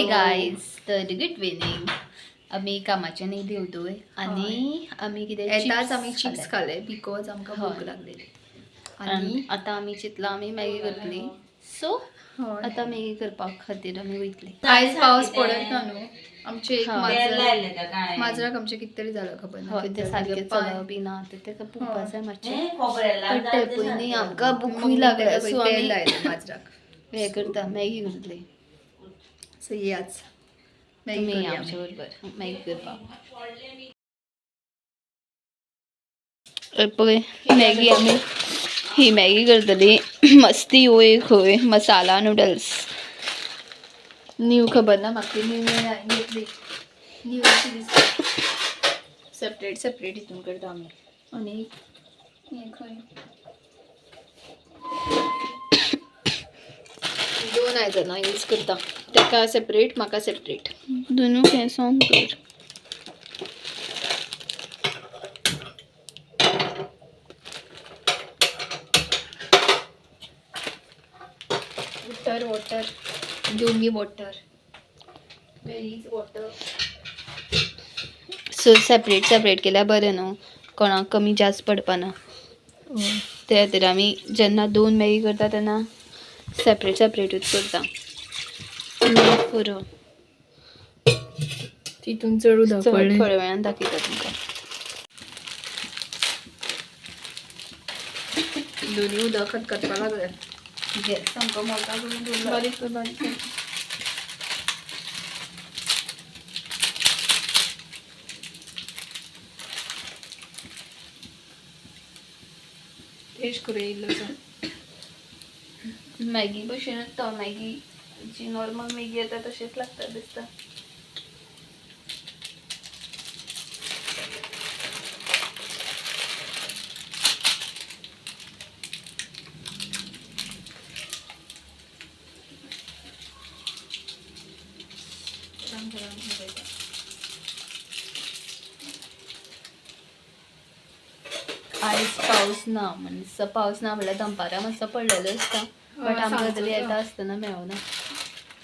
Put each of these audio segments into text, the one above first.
Guys, तर good evening. आमी कामाच्यान एक देंवतोय आनी आमी कितें येताच आमी चिप्स खाले because आमकां भूक लागलेली. आनी आतां आमी चिंतलां आमी मॅगी करतली. सो आतां मॅगी करपा खातीर आमी वयतली. आयज पावस पडत ना न्हू. आमचे एक हय. माजराक आमचे कितें तरी जालां खबर ना. हय, तें सारकें चलप बी ना आतां तेका पळोवपा जाय मातशें. खोबऱ्याला पण ते पयलीं आमकां भुकूय लागल्या, सो तेल आमी लायलें माजराक. हें करता, मॅगी करतली. सो याच मॅगी तुमी करूया आमच्या आमी. बरोबर मॅगी करपाक. पळय मॅगी, आमी ही मॅगी करतली मस्ती. हो एक खंय मसाला नुडल्स. न्यू खबर ना म्हाका, न्यू घेतली, न्यू अशी दिसता. सेपरेट सेपरेट हितून करता आमी. आनी हें खंय दोन आयदनां यूज करता, तेका सेपरेट, म्हाका सेपरेट. दोनू गॅस ऑन कर. Water, water, give me water, where is water? So separate separate केल्यार बरें न्हू, कोणाक कमी जास्त पडपाना. ते खातीर आमी जेन्ना दोन मॅगी करता तेन्ना सेपरेट सेपरेटूच करता, पुरो. तितून चड उदक चड पडलें. थोड्या वेळान दाखयता तुमकां. दोन्ही उदक खतखतपा लागलें. गॅस सामको मोठो करून दवरला. बारीक कर, बारीक कर. टेस्ट करूया इल्लोसो. मॅगी भशेनूच तो, मॅगी जी नॉर्मल मॅगी येता तशेंच लागता दिसता. गरम गरम उडयता. आयज पावस ना म्हणजे पावस ना म्हणल्यार दनपारां मातसो पडलेलो आसता, बट आमकां तरी येता आसतना मेळना.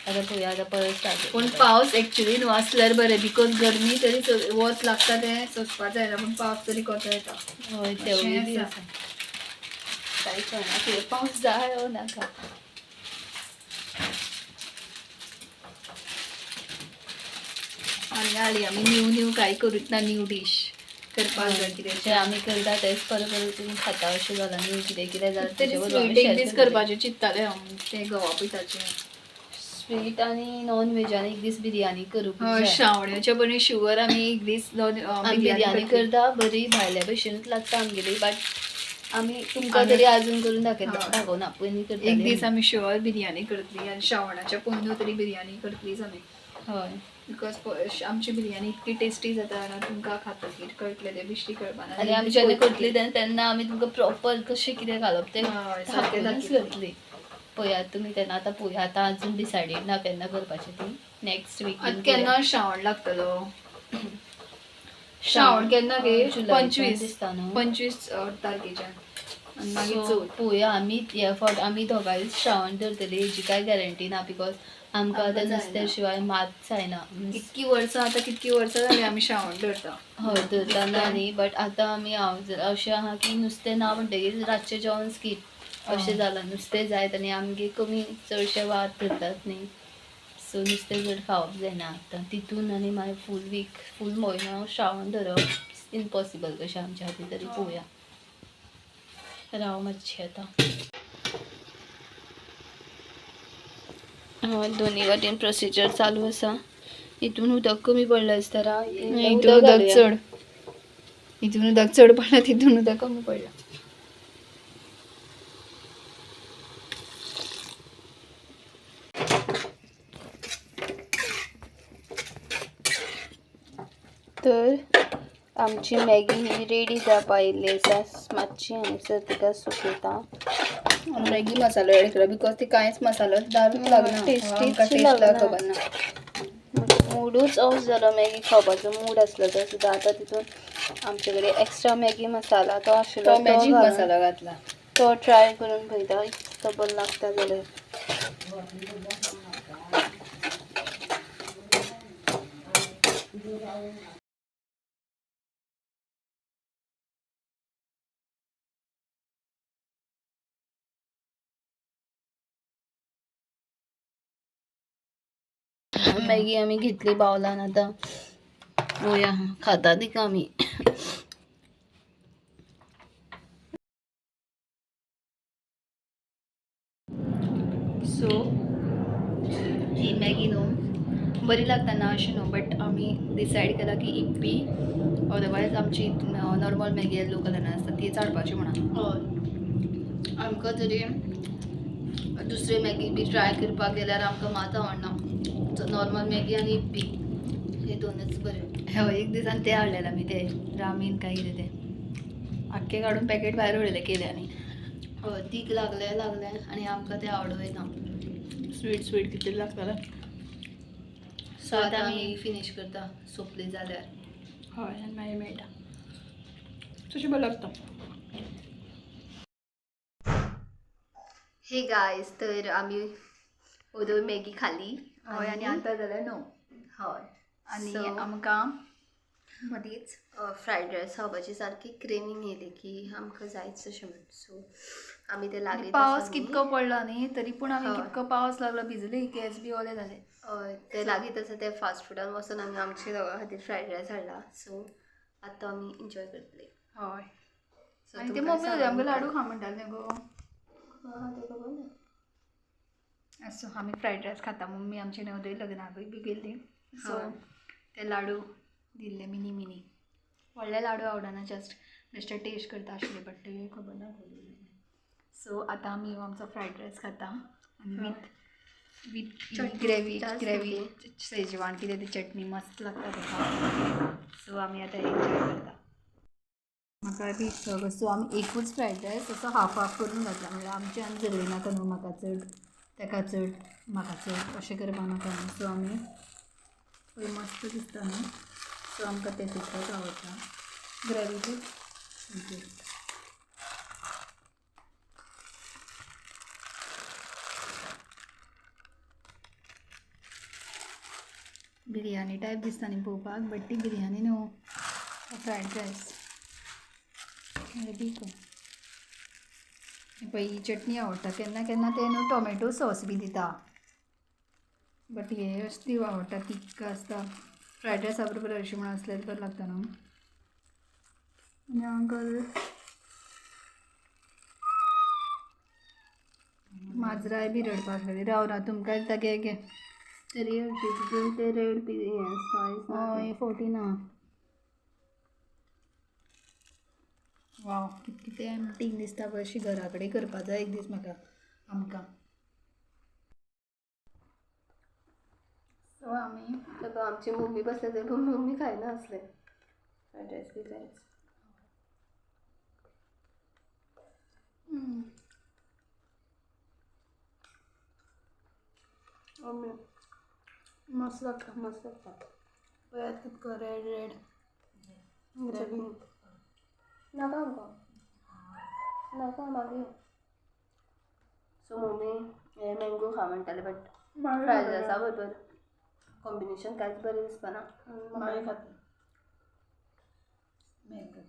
आतां पळोवया, आतां परत स्टार्ट. पूण पावस एक्चुली न्हू आसल्यार बरें, because गरमी तरी वत लागता तें सोंसपा जायना, पूण पावस तरी कोतो येता. हय, तेवूय बी अशें आसा. कांय कळना कितें, पावस जाय हो नाका. आनी हाली आमी न्यू न्यू कांय करूच ना, न्यू डीश करपाक जाय कितें. जें आमी करता तेंच परत परत करून खाता अशें जालां न्हू. कितें कितें जालें तरी स्वीट एक दीस करपाचें चिंत्तालें हांव, तें गवा पिठाचें. स्वीट आनी नॉन व्हेजान एक दीस बिरयानी करूंक हय, जाय. श्रावण्याच्या पयलीं शुअर आमी एक दीस नॉन आमी बिरयानी करता, बरी भायल्या भशेनूच लागता आमगेली, बट आमी तुमकां तरी अजून करून दाखयता. दाखोवना, पयलीं करताली. एक दीस आमी शुअर बिरयानी करतली आनी श्रावणाच्या पयलू तरी बिरयानी करतलीच आमी. Because आमची बिरयानी इतकी टेस्टी जाता ना, तुमकां खातकीर कळटलें, तें बेश्टी कळपाना. आनी आमी जेन्ना करतली तेन्ना तेन्ना आमी तुमकां प्रॉपर कशें कितें घालप तें हय, सारकें दाखोवनूच दाखयतली. करतली. पळयात तुमी तेन्ना. आतां पळोवया, आतां अजून डिसायडेड ना केन्ना करपाचें ती, नेक्स्ट वीक. आतां केन्ना श्रावण लागतलो? श्रावण केन्ना गे? 25. दिसता न्हू. 25 तारखेच्यान आनी मागीर सो चवथ. पळोवया, आमी ह्या फावट आमी दोगांय श्रावण धरतली हेजी कांय गॅरंटी ना, because आमकां आतां आमकां नुस्त्या जायना. शिवाय मात जायना. इतकी वर्सां, आतां कितकी वर्सां जालीं आमी श्रावण धरता. हय, धरता ना न्ही, बट आतां आमी हांव अशें आहा की नुस्तें ना म्हणटगीर रातचें जेवण स्कीप अशें जालां. नुस्तें जायत आनी आमगे कमी चडशे वार धरतात न्ही, सो नुस्तें चड खावप जायना आतां. तितून आनी मागीर फूल वीक, फूल म्हयनो श्रावण धरप इम्पॉसिबल कशें आमच्या खातीर. तरी पळोवया, राव मातशें आतां. हय, दोनी वाटेन प्रोसिजर चालू आसा. हितून उदक कमी पडलें आसता. हितून उदक चड, हितून उदक चड पडलां, तितून उदक कमी पडलां. तर आमची मॅगी ही रेडी जावपा आयिल्ली आसा. मातशी हांगसर तिका सुकयता. मॅगी मसालो एड केलो because ती कांयच मसालो दारूच लागना. टेस्टीच आमकां टेस्ट लागना. खबर ना. मुडूच ऑफ जालो मॅगी खावपाचो मूड आसलो तो सुद्दां. आतां तितून आमचे कडेन एक्स्ट्रा मॅगी मसाला तो आशिल्लो, तो तो मॅजीक घालून मसाला घातला. तो ट्राय करून पळयता, तो बरो लागता जाल्यार. मॅगी आमी घेतली बावलान आतां पळोवया खाता तिका आमी. सो ही मॅगी न्हू बरी लागता ना अशें न्हू, बट आमी डिसायड केला की इप्पी अदरवायज आमची नॉर्मल मॅगी येल्लो कलरान आसता तीच हाडपाची म्हणून. हय, आमकां तरी दुसरी मॅगी बी ट्राय करपाक गेल्यार आमकां मात आवडना. नॉर्मल मॅगी आनी इप्पी हे दोनच बरे. हय, एक दिसान ते हाडलेले आमी, ते रामीन काय कितें ते आख्खे काडून पॅकेट भायर उडयले केले आनी हय, तीख लागले लागले आनी आमकां ते आवडूय ना. स्वीट स्वीट कितें लागतालें. सो आतां आमी फिनीश करता सोंपली जाल्यार. हय, आनी मागीर मेळटा. तशें बरें लागता. हे गायज, तर आमी ओदोय मॅगी खाली. हय, आनी आतां जाल्यार 9. हय. आनी So, आमकां मदींच फ्रायड रायस खावपाची सारकी क्रेवींग येयली की आमकां जायच अशें म्हण. सो आमी ते आनी लागींच पावस आसा न्ही. कितको पडलो न्ही, तरी पूण आमी हय. कितको पावस लागलो भिजली, केंस बी ओले जाले. हय, ते लागींच आसा ते फास्ट फुडान वचून आमी आमचे दोगां खातीर फ्रायड रायस हाडला. सो आतां आमी एन्जॉय करतले. हय. सो आनी ते तुमकां मम्मी उदय आमकां सांगून लाडू खा म्हणटाले गो. हां, ते खबर ना. सो आमी फ्रायड रायस खाता. मम्मी आमची न्हय लग्नाकूय बी गेल्ली, सो हय. ते लाडू दिल्ले मिनी मिनी. व्हडले लाडू आवडना, जस्ट बेश्टे टेस्ट करता आशिल्ले, बट ते खबर ना. सो आतां आमी हो आमचो फ्रायड रायस खाता आनी हय. विथ विथ चटणी ग्रेवी जास्त ग्रेवी ती. शेजवान कितें ती चटणी मस्त लागता तेका. सो आमी आतां एन्जॉय करता. म्हाका बी सो आमी एकूच फ्रायड रायस असो हाफ हाफ करून घातला, म्हणल्यार आमचें आनी झगडी नाका न्हू, म्हाका चड तेका चड म्हाका चड अशें करपा नाका न्हू. सो आमी पळय मस्त दिसता न्हू. सो आमकां तें तितलोच आवडटा ग्रेवी बी. बिरयानी टायप दिसता न्ही पळोवपाक, बट ती बिरयानी न्हू, फ्रायड रायस. बी पळय ही चटणी आवडटा. केन्ना केन्ना ते न्हू टोमॅटो सॉस बी दिता, बट हे अशी ती आवडटा, तिक्क आसता. फ्रायड रायसा बरोबर हरशीं म्हण आसल्यार बरें लागता न्हू. आनी अंकल माजराय बी रडपाक लागली. राव राव, तुमकां दिता, घे घे. तरी हरशीं तितून ते रेड बी हें आसता आयज. हय, 14 आहा. वाव, कितकें टेम्पटींग दिसता पळय. अशी घरा कडेन करपा जाय एक दीस म्हाका आमकां. सो आमी तेका आमची मम्मी बसल्या तरी पूण मम्मी खायना आसले फ्रायड रायस बी कांयच. मम्मी मस्त लागता. मस्त लागता. पळयात कितको रेड रेड ग्रेवी नाका आमकां, नाका मागीर. सो मम्मी हे मँगो खा म्हणटाले, बट फ्रायड रायसा बरोबर कॉम्बिनेशन कांयच बरें दिसपाना. मागीर खाता मँगो.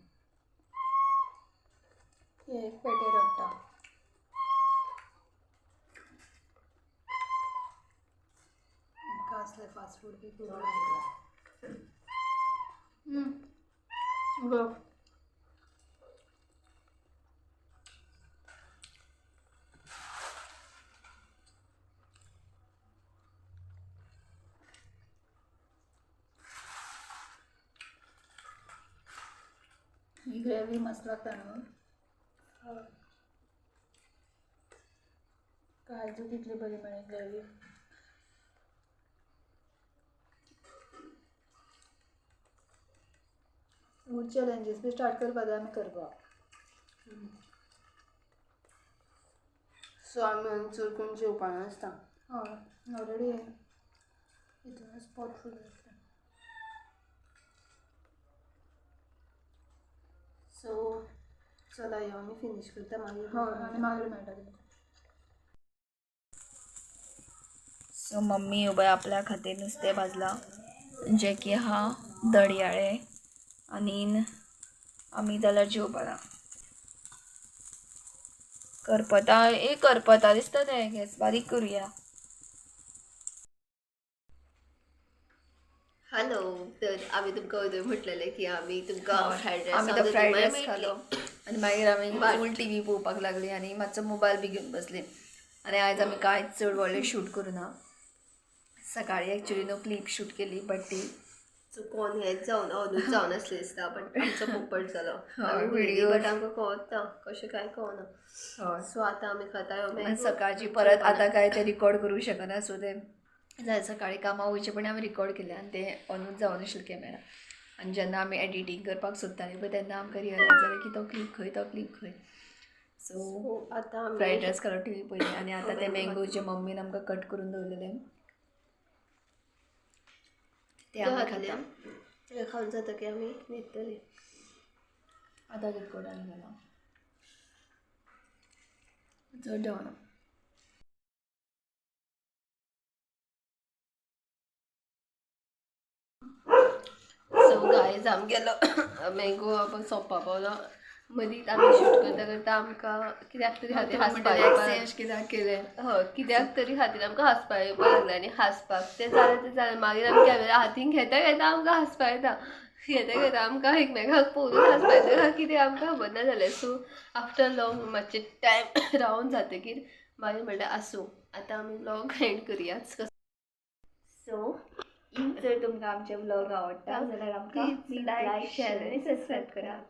हे एक पेटे रडटा. आमकां असले फास्ट फूड बी खूब आवडटा. बरं. ही ग्रेवी मस्त लागता न्हू. काजू कितली बरी मेळ्ळी ग्रेवी. फूड चॅलेंजीस बी स्टार्ट करपा जाय आमी करपाक. सो आमी चड करून जेवपाना आसता. हय, ऑलरेडी हितूनच पोट फूल जातलें. सो चला यो आमी फिनीश करता मागीर. हय, आनी मागीर मेळटा तुमकां. सो मम्मी उबय आपल्या खातीर नुस्तें भाजलां, जें की आहा दडयाळे आनी आमी जाल्यार जेवपाना. करपता ए करपता दिसता तें, गॅस बारीक करुया. हॅलो, तर आमी तुमकां वदोळ म्हटलेलें की आमी तुमकां फ्रायड रायस आमी तो फ्रायड रायस खालो आनी मागीर आमी फूल टीव्ही पळोवपाक लागली आनी मातसो मोबायल बी घेवन बसली. आनी आयज आमी कांयच चड व्हडलें शूट करूना. सकाळी एक्चुली न्हू क्लीप शूट केली बट ती चुकोन हेंच जावन ऑनूच जावन आसलें दिसता, बट आमचो पोपट जालो व्हिडिओ, बट आमकां कळना कशें काय कळना. सो आतां आमी खाता सकाळची परत आतां काय ते रिकॉर्ड करूं शकना. सो ते जाल्यार सकाळी कामां वयचे पयलीं आमी रिकॉर्ड केलें आनी तें ऑनूच जावन आशिल्लें कॅमेरा. आनी जेन्ना आमी एडिटींग करपाक सोदतालीं पळय तेन्ना आमकां रियलायज जालें की तो क्लीप खंय, तो क्लीप खंय. सो आतां फ्रायड रायस खालो, टीव्ही पळयली आनी आतां ते मँगोचे मम्मीन आमकां कट करून दवरलेले ते आमी खाता. ते खावन जातकीर आमी न्हिदतलीं. आतां कितको टायम जाला, चड जावना. सो गायज आमगेलो मँगो आपण सोंपपा पावलो. मदींच आमी शूट करता करता आमकां कित्याक तरी खातीर हांसपाक येवपाक कित्याक केलें, हय कित्याक तरी खातीर आमकां हांसपाक येवपाक लागलें. आनी हांसपाक तें जालें तें जालें, मागीर आमी कॅमेरा हातीन घेता घेता आमकां हांसपाक येता, घेता घेता आमकां एकमेकांक पळोवन हांसपाक येता, कितें आमकां खबर ना जालें. सो आफ्टर लॉंग मातशें टायम रावन जातकीर मागीर म्हणलें आसूं आतां आमी व्लॉग एंड करुया. सो जर तुमकां आमचे व्लॉग आवडटा जाल्यार आमकां लायक, शेअर आनी सबस्क्रायब करात.